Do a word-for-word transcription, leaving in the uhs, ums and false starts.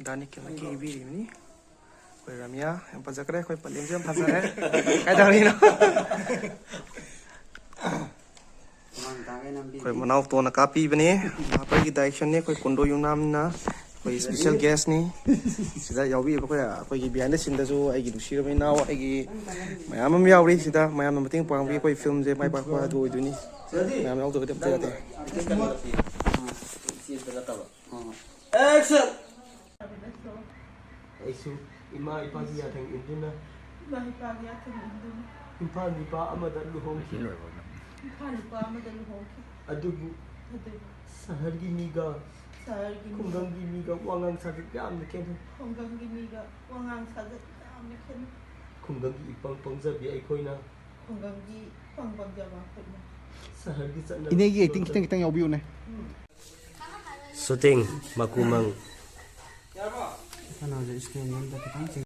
ꯗꯥꯅꯤꯛꯀꯤ ꯃꯥꯏꯀꯩ ꯄꯤꯔꯤꯕꯅꯤ꯫ ꯑꯩꯈꯣꯏ ꯔꯥꯃꯤꯌꯥ ꯌꯥꯝ ꯐꯖꯈ꯭ꯔꯦ, ꯑꯩꯈꯣꯏ ꯄꯂꯦꯝꯁꯨ ꯌꯥꯝ ꯐꯖꯔꯦ꯫ ꯀꯩꯗꯧꯔꯤꯅꯣ? ꯑꯩꯈꯣꯏ ꯃꯅꯥꯎ ꯇꯣꯟꯅ ꯀꯥꯞꯄꯤꯕꯅꯦ꯫ ꯃꯍꯥꯛꯀꯤ ꯗꯥꯏꯔꯦꯛꯁꯟꯅꯤ꯫ ꯑꯩꯈꯣꯏ ꯀꯨꯟꯗꯣ ꯌꯨꯝꯅꯥꯝꯅ ꯑꯩꯈꯣꯏ ꯁ꯭ꯄꯦꯁꯦꯜ ꯒꯦꯁꯅꯤ꯫ ꯁꯤꯗ ꯌꯥꯎꯕꯤꯔꯤꯕ ꯑꯩꯈꯣꯏ, ꯑꯩꯈꯣꯏꯒꯤ ꯕꯤꯍꯥꯏꯟ ꯗ ꯁꯤꯟꯗꯁꯨ ꯑꯩꯒꯤ ꯅꯨꯡꯁꯤꯔꯕ ꯏꯅꯥꯎ, ꯑꯩꯒꯤ ꯃꯌꯥꯝ ꯑꯃ ꯌꯥꯎꯔꯤ꯫ ꯁꯤꯗ ꯃꯌꯥꯝꯅ ꯃꯇꯦꯡ ꯄꯥꯡꯕꯤ ꯑꯩꯈꯣꯏ ꯐꯤꯂꯝꯁꯦ ꯃꯥꯏ ꯄꯥꯛꯄ ꯑꯗꯨ ꯑꯣꯏꯗꯣꯏꯅꯤ꯫ ꯃꯌꯥꯝ ꯌꯥꯎꯗ꯭ꯔꯒꯗꯤ ꯑꯝꯇ ꯌꯥꯗꯦ꯫ ꯑꯩꯁꯨ ꯏꯃꯥ ꯏꯄꯥꯒꯤ ꯌꯥꯊꯪ ꯏꯟꯗꯨꯅ ꯏꯃꯥ ꯏꯄꯥꯒꯤ ꯌꯥꯊꯪ ꯏꯟꯗꯨꯅ ꯏꯝꯐꯥꯜ ꯅꯨꯄꯥ ꯑꯃꯗ ꯂꯨꯍꯣꯡꯈꯤ꯫ ꯏꯝꯐꯥꯜ ꯅꯨꯄꯥ ꯑꯃꯗ ꯂꯨꯍꯣꯡꯈꯤ꯫ ꯑꯗꯨꯕꯨ ꯑꯗꯨꯕꯨ ꯁꯍꯔꯒꯤ ꯃꯤꯒ ꯁꯍꯔꯒꯤ ꯃꯤꯒ ꯈꯨꯡꯒꯪꯒꯤ ꯃꯤꯒ ꯋꯥꯉꯥꯡ ꯁꯥꯖꯠ ꯌꯥꯝꯅ ꯈꯦꯠꯅꯩ꯫ ꯈꯨꯡꯒꯪꯒꯤ ꯃꯤꯒ ꯋꯥꯉꯥꯡ ꯁꯥꯖꯠ ꯌꯥꯝꯅ ꯈꯦꯠꯅꯩ꯫ ꯈꯨꯡꯒꯪꯒꯤ ꯏꯄꯪ ꯄꯪꯖꯕꯤ ꯑꯩꯈꯣꯏꯅ ꯈꯨꯡꯒꯪꯒꯤ ꯏꯄꯪ ꯄꯪꯖꯕ ꯑꯩꯈꯣꯏꯅ ꯁꯍꯔꯒꯤ ꯆꯠꯅꯕꯤ ꯏꯅꯦꯒꯤ ꯑꯦꯛꯇꯤꯡ ꯈꯤꯇꯪ ꯈꯤꯇꯪ ꯌꯥꯎꯕꯤꯌꯨꯅꯦ꯫ ꯁꯨꯇꯤꯡ ꯃꯀꯨꯃꯪ꯫ ꯀꯩꯅꯣꯁꯦ, ꯁ꯭ꯇꯦꯟꯁꯦ ꯑꯝꯇ ꯈꯤꯇꯪ ꯆꯤꯡ-,